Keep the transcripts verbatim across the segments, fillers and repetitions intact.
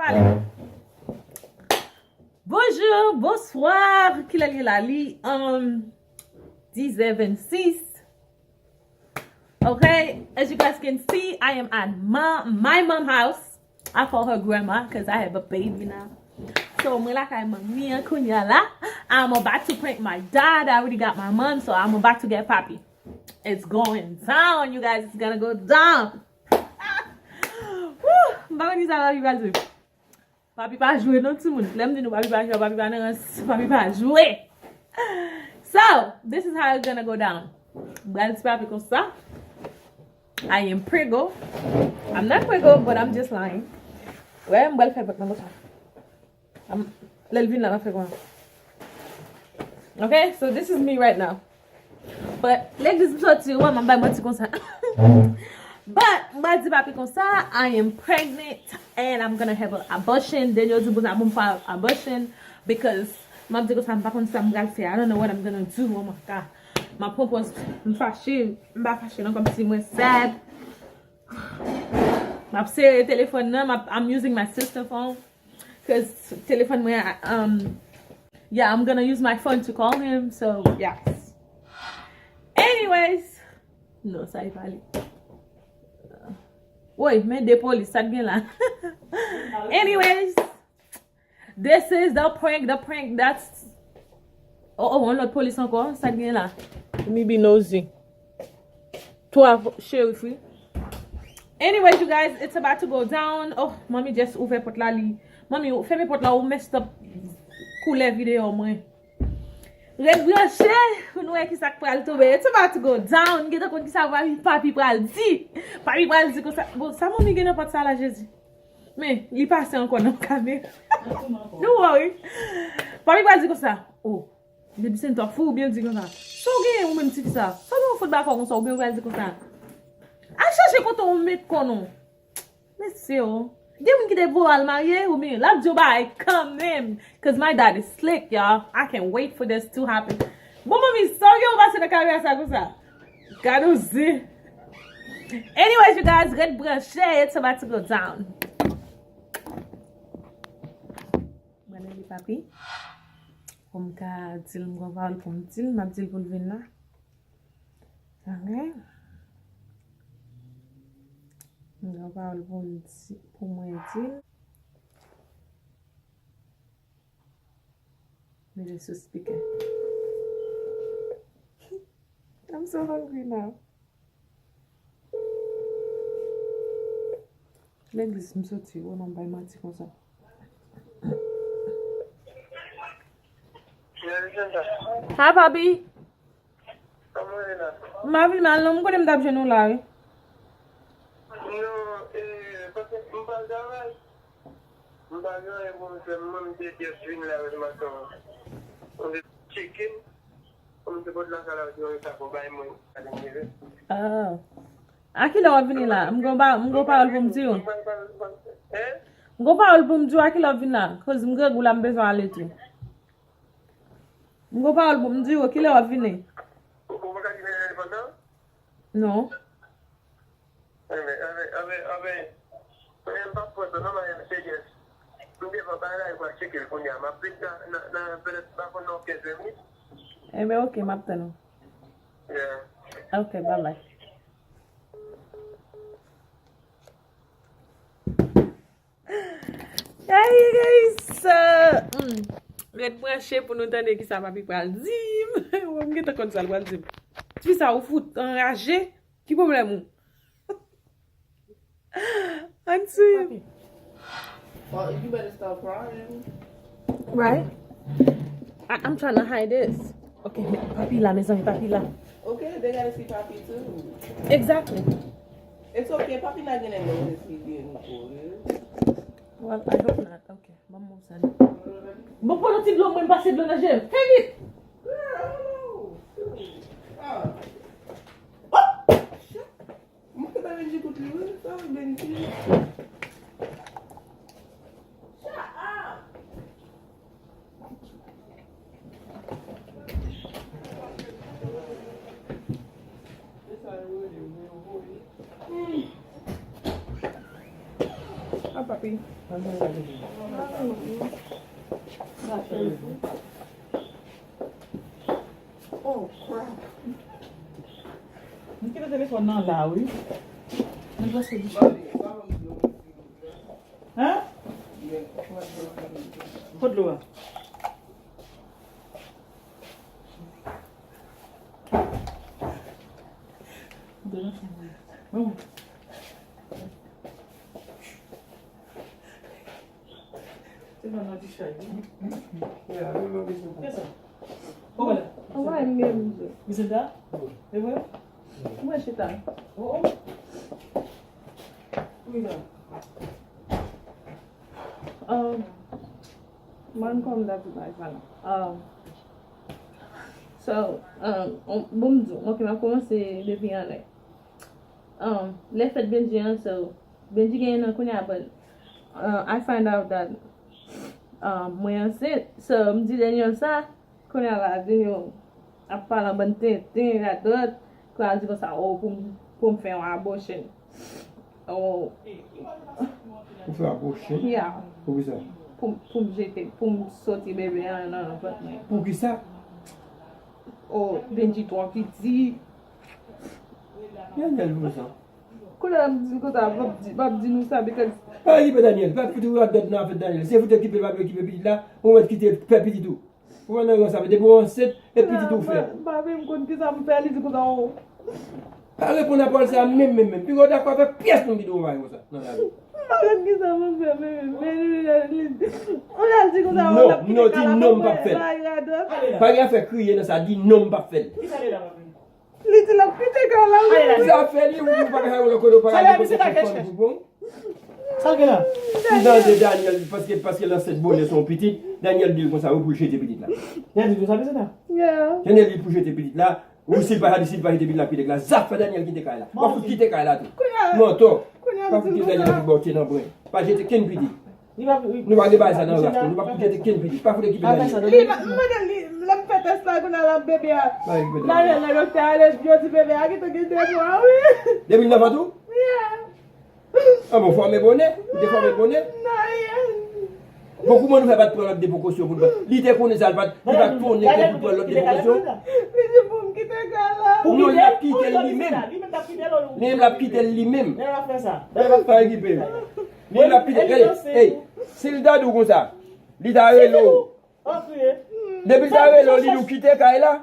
Pale. Bonjou, bonswa. Kilè l ye la? Li, um, dizè vennsis. Okay, as you guys can see, I am at my, my mom house. I call her grandma 'cause I have a baby now. So, mwen lakay manmi an kounya la. I'm about to prank my dad. I already got my mom, so I'm about to get Papi. It's going down, you guys. It's gonna go down. Woo! M pa konn ki sa Papi pral di. Papi pa jwe non, timoun. Lè m di nou Papi pa jwe, Papi pa nan rans, Papi pa jwe. So, this is how it's gonna go down. M pral di Papi konsa. I am preggo. I'm not preggo, but I'm just lying. Wè, m pral fè vòt nan konsa. Am- Lè l vin la, m ap fè konsa. Okay, so this is me right now. But legliz m soti, wè, m ap bay manti konsa. But m pral di Papi konsa, I am pregnant and I'm gonna have an abortion. Then yo di konsa pou m fè abortion because m ap di konsa m pa konn sa m pral fè. I don't know what I'm gonna do. Oh my God. M ap pran pòz m fache, m pa fache non, kòmsi mwen sad. M ap sere telefòn nan, m ap, I'm using my sister phone. 'Cause telefòn mwen, um, yeah, I'm gonna use my phone to call him, so yes. Anyways, non, sa e pa li. Woy, men de polis, sa t gen la. Anyways, this is the prank, the prank, that's, oh, oh, yon lòt polis ankò, sa t gen la. Let me be nosy. Twa sheriff wi. Anyways, you guys, it's about to go down. Oh, manmi just ouvè pòt la li. Manmi, ou fèmen pòt la, ou messed up koulè videyo mwen. Ret branche pou nou wè ki sa k pral tonbe. It's about to go down. Gentan konn ki sa Papi, Papi pral di. Papi pral di konsa. Bon, sa manmi gen nan pòt sa la, Jezi. Men, li pase ankò nan kamera. Don't worry. Papi pral di konsa. Oh. Depi se n t ap fou, oubyen l di konsa, sa w genyen ou menm tifi sa? Sa w gen yon fout bakò konsa, oubyen w pral di konsa, al chache kote w met kò nou. Mesye o. Gen moun ki te voye al marye, oubyen l ap di yon bagay kanmenm. 'Cause my dad is slick, y'all. I can't wait for this to happen. Bon, manmi, sa w gen w pase nan kamera sa konsa? Gade w zen. Anyways, you guys, ret branche, it's about to go down. Mwen rele Papi. Pou m ka di l, m gen yon pawòl pou m di l, m ap di l pou l vin la. Ok. M gen yon pawòl pou m di, pou mwen di l. Mete sou speaker. I'm so hungry now. Legliz m soti, ou nan bay manti konsa. Hi, Papi. M pa vin mal non, m konnen m t ap jwenn ou la, wi. Non, e, paske m pa travay. M pa gen anyen pou m fè, m menm te just vin la, wi, maten. Mwen te tcheke m. Kòm se pot lakay la, yo sa pou bay mwen. Ah. A kilè w ap vini la? M gon pa, m gon pawòl pou m di w. M gon pawòl pou m di w, a kilè w ap vini la? Koz m grangou la, m bezwen ale tou. M gon pawòl pou m di w, kilè w ap vini? Non. Anben, anben, anben, anben, men m p ap pran tan non, Maria, se yes. M devan bagay la, m pral tcheke l kounye a. M ap vin nan, nan, nan, petèt, m pa konn nan kenz minit. Enben, ok, m ap tann ou. Yeah. Ok, bye bye. Hey guys, uh, hmm. Ret branche pou nou tande kisa Papi pral di m. Ou m gentan konn sa l pral di m. Tifi sa ou fout anraje. Ki pwoblèm ou? Ann swiv. Papi. Well, you better stop crying. Right? I, I'm trying to hide this. Ok, men Papi la, mezanmi, Papi la. Okay, they gotta see Papi too. Exactly. It's okay, Papi not gonna notice me being recorded. Well, I hope not. Ok, ban m move sa. Bon, pran yon ti dlo, mwen pase dlo nan je m. Fè vit! Girl, I don't know. Ah. Oh! Mwen te bay Benji kout li, wi. Sa, Benji. Shut up! Hmm. Apa. Wi. M kite telefòn nan la, wi. Mwen prèske di. Hein? Kot dlo a? Se pa nan ti chay, wi. Kisa? Ou wè la? Ou wè m gen mizè. Mizè da? E vre? Mwen chita. Oh, oh. Wi, la. Um, man, kòm dati bay sa la. Um, so, um, on- bon, m di w, ok, m ap kòmanse depi anlè. Um, lè fèt Benji an, so, Benji genyen nan kounye a, but, uh, I find out that, um, mwen ansent. So, m di Daniel sa, kounye a la, Daniel ap pale an bann tenten, radòt, kounye a di konsa, oh, pou m, pou m fè yon abortion. Oh, Ou fè abortion? Yeah. Poukisa? Pou, pou m jete, pou m soti bebe a nan vant mwen. Poukisa? Oh, Benji twò piti. Daniel, pou sa. Kounye a m di l konsa, m ap di, m ap di nou sa, because Pa okipe Daniel, pa fout ou radòt nan afè Daniel. Se fout okipe l, pa vle okipe pitit la, ou mèt kite fè pitit ou. Ou wè nan yon sa, depi w ansent, e pitit ou fè. M pa menm konn kisa m fè, li di konsa, oh. Pa reponn a pawòl sa a menm, menm, menm. Piga w dakò avèk pyès moun ki te anvayi konsa nan lavi. M pa konn kisa m fè, menm, menm, menm, li, li, ou al di konsa, oh, l ap kite kay la pou mwen, bay radòt. Pa gen afè kriye nan sa, di non, m p ap fè l. Li di l ap kite kay la. Zafè li, ou pa ka al lòt kote, ou pa ka al di kote sou fòn pou bon. Sa l gen la? Li tande Daniel, paske, paske l ansent bonè se yon pitit, Daniel di l konsa, wi, pou l jete pitit la. Daniel di l sa, mesye ta? Yeah. Daniel di l pou jete pitit la, wi, si l pa, si l pa jete pitit la, pitit la. Zafè Daniel kite kay la. W ap fout kite kay la tou. Mantò. W ap fout kite Daniel pou bòte nan bren. Pa jete kenn pitit. Nou pa gen bagay sa nan raf nou. Nou pa pou jete kenn pitit. Pa fout okipe Daniel. Li, m mande li, lè m fè tès la, kounye a l ap bebe a. Pa okipe Daniel. M ale nan doktè a, yo di bebe a gentan gen de mwa, wi. Depi l nan vant ou? Yeah. Ah bon, fòme bonè? Ou te fòme bonè? Non, yeah. Bon, kouman nou fè pa t pran lòt de prekosyon pou nou? Li te konnen sa, li pa t, li pa t konnen ke pou pran lòt de prekosyon? Li di pou m kite kay la. Non, l ap kite l li menm. Li menm l ap kite l li menm. Pa okipe l. Li l ap kite, gade, ey, si l ta di w konsa, li ta rele w. Depi l ta rele w, li di w kite kay la.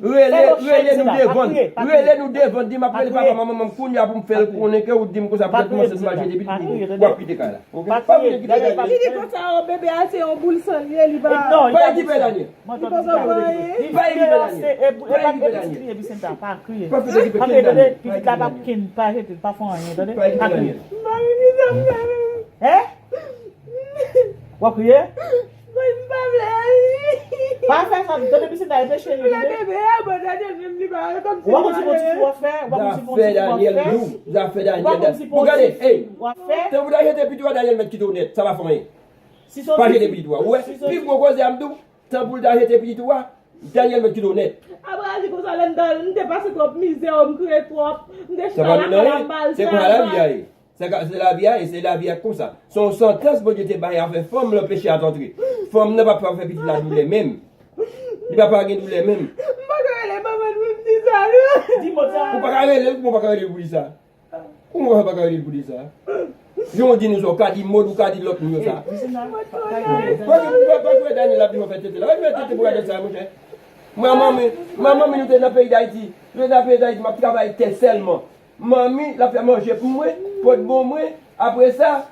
Rele, rele nou devan. Rele nou devan, di m ap rele papa, manman, manman, kounye a pou m fè l konnen ke ou di m konsa, poutèt mwen se m al jete pitit, w ap kite kay la. Oke? Pa vle kite kay la. Li di konsa, oh, bebe a se yon boul san li ye, li pa. Pa okipe Daniel. Li pa konprann anyen. Pa okipe Daniel. Pa okipe Daniel. Pa fout okipe kenn Daniel. Pitit la p ap kenn, pa jete l, pa fè anyen, tande? Pa okipe Daniel. Mari, li sa fè. Hein? W ap kriye? Mwen, m pa vle anyen. Pa fè sa, tande, pitit la, e peche li, tande? Bebe a, bon, Daniel menm li pa, kòmsi li pa vle. W ap konn si bon ti fi w ap fè, w ap konn si bon ti fi w ap fè. Zafè Daniel, zafè Daniel. W ap konn si bon ti fi w ap fè. Bon, gade, ey, te pou ta jete pitit ou a, Daniel mèt kite w nèt, sa pa fè anyen. Pa jete pitit ou a. Ou wè, pi gwo koze a m di w, tan pou l ta jete pitit ou a, Daniel mèt kite w nèt. Apre a di konsa, lè m ta, m te pase twòp mizè, m kriye twòp, m te chita lakay la, m pa al travay. Se konsa lavi a ye. Se ka, se lavi a ye, se lavi a konsa. Se yon santans Bondye te bay avè fanm nan peche a t antre. Fanm nan p ap fè pitit la doulè menm. Li p ap gen doulè menm. M pa ka rele manman l pou m di sa, non. Di Mòd sa. Ou pa ka rele l, kouman ou pa ka rele l pou di sa? Kouman ou pa ka rele l pou di sa? Jan w di nou sa, ou ka di Mòd, ou ka di lòt moun yo sa. Mòd twò tard. Pa, pa, pa, pa, Daniel ap di mwen fè tete la. Pa di mwen tete pou gade sa, monchè. Mwen, manmi, mwen, manmi, nou te nan peyi Dayiti. Nou te nan peyi Dayiti, m ap travay tè sèlman. Manmi, l ap fè manje pou mwen, pot bon mwen. Apre sa,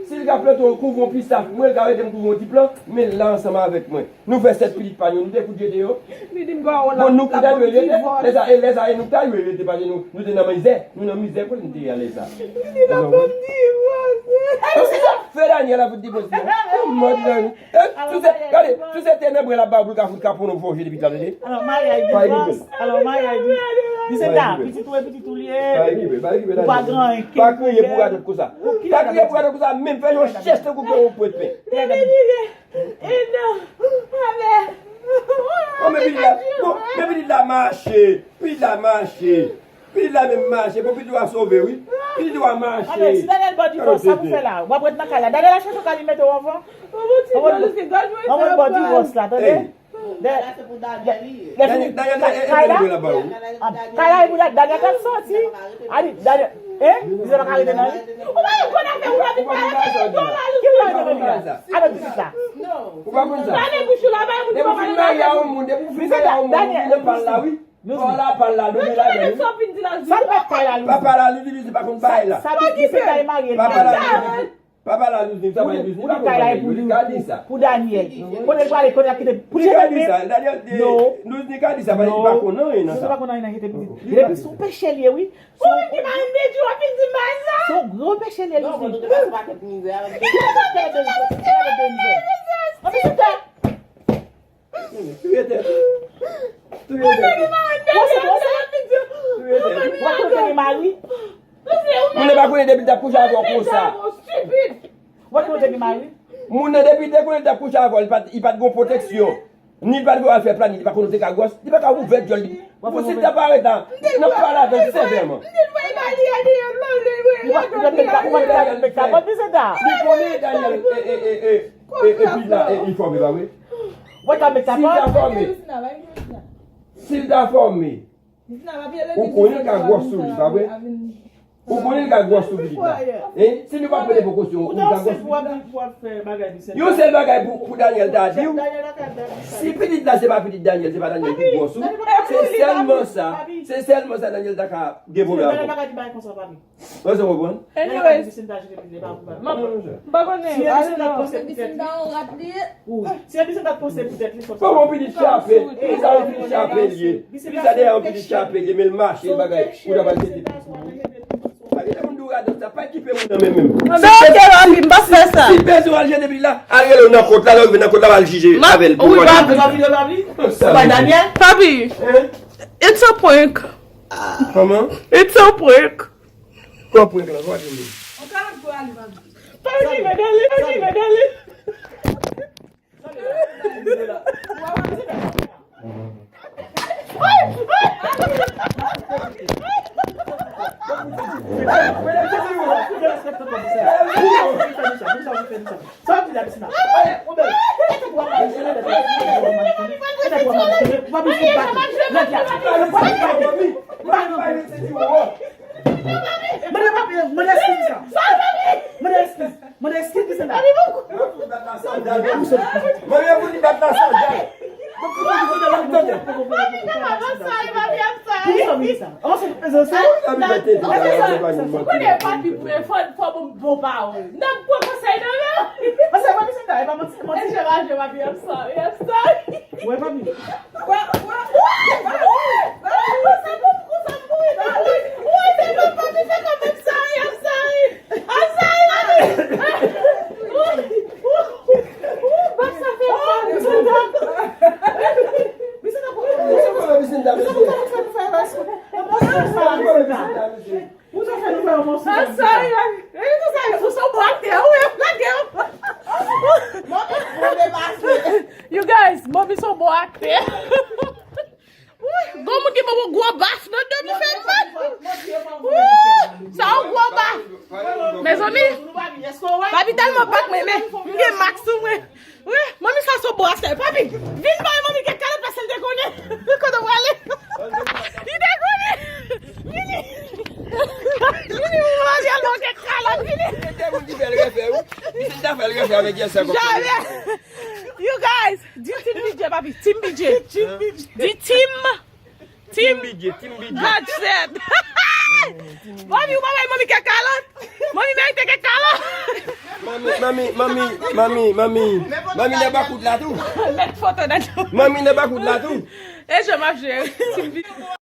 si l ka plante yon kouvon pistach pou mwen, l ka rete m kouvon ti plan, men l la ansanm avèk mwen. Nou fè sèt pitit pa nou, nou te fout jete yo. Li di m pa wè la. Bon, nou ki ta dwe rete, lè sa, e lè sa, e nou ki ta dwe rete, paske nou, nou te nan mizè, nou nan mizè, kote nou te ye a lè sa? Li di l ap ban m divòse. Fè Daniel ap fout divòse. Mòd nan. Eh, si se, gade, si se tenèbre l ap ba w pou l ka fout kapon nou fò jete pitit la, tande? Alò, maryaj divòs. Alò, maryaj divòs. Li se ta, pitit ou e pitit ou li ye. Pa okipe, pa okipe Daniel. Ou pa gen anyen. Pa kriye pou radòt konsa. Pa kriye pou radòt konsa, menm fè yon chèch tankou ke yon pwèt pen. Bebe, bebe. E non. Amè. Oh, men pitit la, bon, men pitit la mache. Pitit la mache. Pitit la menm mache, bon, pitit ou a sove, wi. Pitit ou a mache. Anben, si Daniel bò divòs, sa pou fè la? W ap ret nan kay la. Daniel a chache w ka li mete w anvan. Anvan, anvan bò divòs la, tande? Daniel, Daniel, kay la, kay la, e pou Daniel k ap soti. A di, Daniel, hein? Li pa ka rete nan li. Ou pa konn afè ou la vin pale avè li, ou la li. Ki pou la rete nan li la? Alò, di sa. Ou pa konn sa. Depi w fin marye a yon moun, depi w fin marye a yon moun, ou vin nan pal la, wi. Pal la, pal la, nou vin la, wi. Sa l pa pal la, Louis. Papa la, Louis, Louis, pa konn bagay la. Sa, sa, Louis, se kay marye. Papa la, Louis, Louis. Papa la, Louis, Louis, sa pa Louis, Louis, pa konn bagay, Louis, Louis, ka di sa. Pou Daniel. Kote l prale, kote l ap kite, pou Daniel menm? Louis, Louis, ka di sa, paske li pa konn anyen nan sa. Li pa konn anyen nan jete pitit. Jete pitit, se yon peche l ye, wi. Ou menm ki mari m, Bidjou, w ap vin di m bagay sa? Se yon gwo peche l ye, Louis. Ann, se sa. Touye tèt ou. Touye tèt ou. Bon, se bon, se. Touye tèt ou. Ou pa konnen te gen mari? Moun nan pa konnen depi l t ap kouche avè w konsa. Ou pa konnen te gen mari? Moun nan depi l te konnen l t ap kouche avè w, li pa t, li pa t gon pwoteksyon. Ni li pa t vle al fè planin, li pa konnen w te ka gwòs, li pa ka ouvè dyòl li. Pou si l ta parèt la, n ap pale avè l sevèman. Li konnen Daniel, e, e, e, e, e, e, pi la, e, li fòme, pa vre? Si l ta fòme, si l ta fòme, ou konnen l ka gwòs sou li, pa vre? Ou konnen l ka gwòs sou pitit la. Hein? Si nou pa pran prekosyon, ou ka gwòs sou pitit la. Yon sèl bagay pou, pou Daniel ta di w, si pitit la se pa pitit Daniel, se pa Daniel ki gwòs ou, se sèlman sa, se sèlman sa Daniel ta ka gen pwoblèm avè w. Èske w konprann? Anyways. M pa konnen. Si Elisenda t panse poutèt li. Wi. Si Elisenda t panse poutèt li, fò sa. Kòman yon pitit chape? Ki sa yon pitit chape l ye? Ki sa dèyè yon pitit chape l ye? Men l mache, l bagay. Ou ta pral jete pitit. Pa gen moun dou radòt sa, pa ekipe moun nan menm menm. Sa ok, papi, m pa fè sa. Si bezwen al jete pitit la, al rele w nan kòt la, lè w rive nan kòt la, w al jije avè l pou w konnen. Papi, it's a prank. Kòman? It's a prank. Kòman prank la? Kòman prank la? Pa ekipe, dale, pa ekipe, dale. Mande papi, mande eskiz sa. Mande eskiz. Mande eskiz, Lisandra. Manmi, pou li bat la sandal. Mwen kontan di kontan la, m tande. Papi, papi, I'm sorry, papi, I'm sorry. Pou sa, Lisandra. Avanse, avanse. Ou konnen papi, fò, fò bon, bon pawòl. N ap pran konsèy nan men w. Paske papi, Lisandra, e pa manti, manti. E je pa je, papi, I'm sorry, I'm sorry. Wè, papi. Ou sa fè nou fè yon mòso. I'm sorry, baby. Baby, tout sa, ou se yon bon aktè, ou menm, lage m. Mami, mwen depase. You guys, mami se yon bon aktè. Wi, gon moun ki ban mwen gwo baf nan do m fè m mal. Wi, sa yon gwo baf. Mezanmi, papi tèlman bat mwen, men m gen mak sou mwen. Wi, manmi sa sou bò a sèl. Papi, vin bay manmi kèk kalòt paske l te konnen kote w prale. Li te konnen. Vini. Vini, vini, manmi al ba w kèk kalòt, vini. Se te moun ki fè l refè, wi. Se te fè l refè avèk yèsè kòm. Jamè. You guys, di Team B J, papi. Team B J. Team B J. Di Team Team B J, Team B J. God said. Mami, ou pa bay manmi kèk kalòt? Manmi merite kèk kalòt. Manmi, manmi, manmi, manmi, manmi. Manmi nan bakout la tou. Met foto nan. Manmi nan bakout la tou. E je m ap jwe. Team B J.